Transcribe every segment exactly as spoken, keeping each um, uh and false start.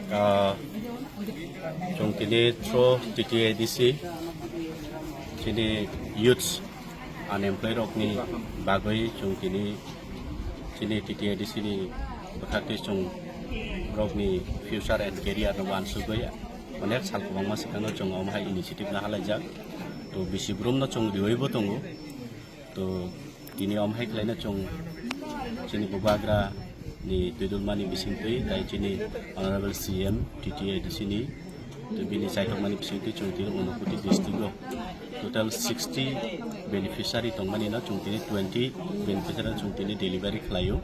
Ah, chwng tini through T T A D C chini youths unemployed rokni bagwi chwng tini chini T T A D C ni bwkhaktwi chwng borokni future and career no uansugwi onek sal kwbangma swkangno chwng omo hai initiative no halaijak. To bisi borokno chwng riyoibo tongo. To tini omo hai khlaino chwng chini bubagra ni twidulmani bisingtwi tai chini Honorable C M T T A D C ni to bini chaithokmani bisingtwi chwng tini Unakoti district o total sixty beneficiary tongmani no chwng tini twenty beneficiary chwng tini delivery khlaio.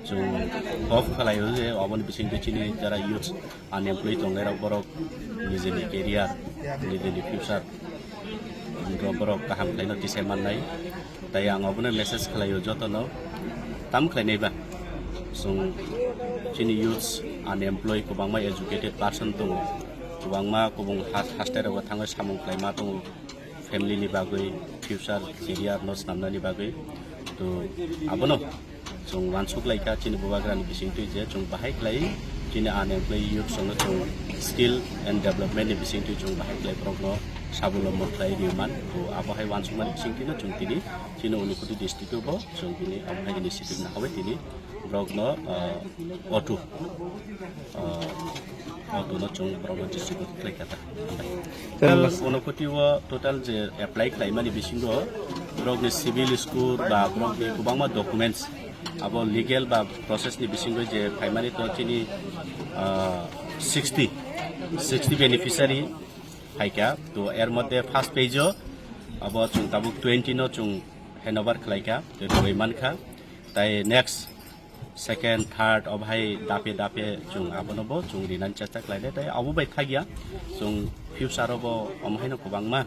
Chwng hope khlaio je oboni bisingtwi chini jara youth unemployed tongnai rok borok nijeni career, nijeni future, borok kaham khlaino tisai mannai. Tai ang obono message khlaio jotono, tam khlainai ba chwng chini youths unemployed kwbangma educated person tongo, kwbangma kubung ha-, haste rogo thangwi samung khlaima tongo. Family ni bagwi, future career no swnamnani bagwi. To abono chwng uansuk lai kha chini bubagrani bisingtwi je chwng bahai khlai chini unemployed youth songno chwng skill and development ni bisingtwi chwng bahai khlai borokno sabulombo khlai rwman. To abo hai uansukmani bisingtwino chwng tini chini Unakoti district o bo chwng tini omo hai initiative nahawi tini borokno, ah, auto, ah, auto no chwng borokno distribute khlai kha ta. Hambai. Total Unakoti o total je apply khlaimani bisingo borokni civil score ba borokni kwbangma documents abo legal ba process ni bisingo je phaimani to chini, ah, sixty, sixty beneficiary phaikha. To er moddhe first phase o abo chwng tabuk twenty no chwng handover khlaikha, to rwui mankha. Tai next second, third, o bahai dape dape chwng abono bo chwng rinani chesta khlainai, tei abo bai thakya chwng future o bo omo haino kwbangma,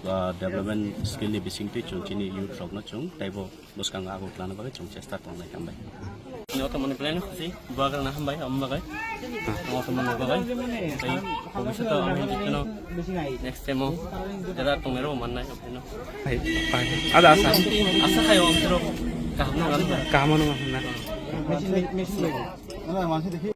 ah, development skill ni bisingtwi chwng chini youth rokno chwng teibo bwskango ago khlana bagwi chwng chesta tongnai. Hambai. Joto mani plan khusi, bubagrano hambai omo bagwi. Joto mani bagwi. Tei bhobishoto omo hinwi kheno next time o jera tongnai rok mannai. Hai, hai. Ada asa. Asa khai o, ang toro kaham no gana. Kaham no gana.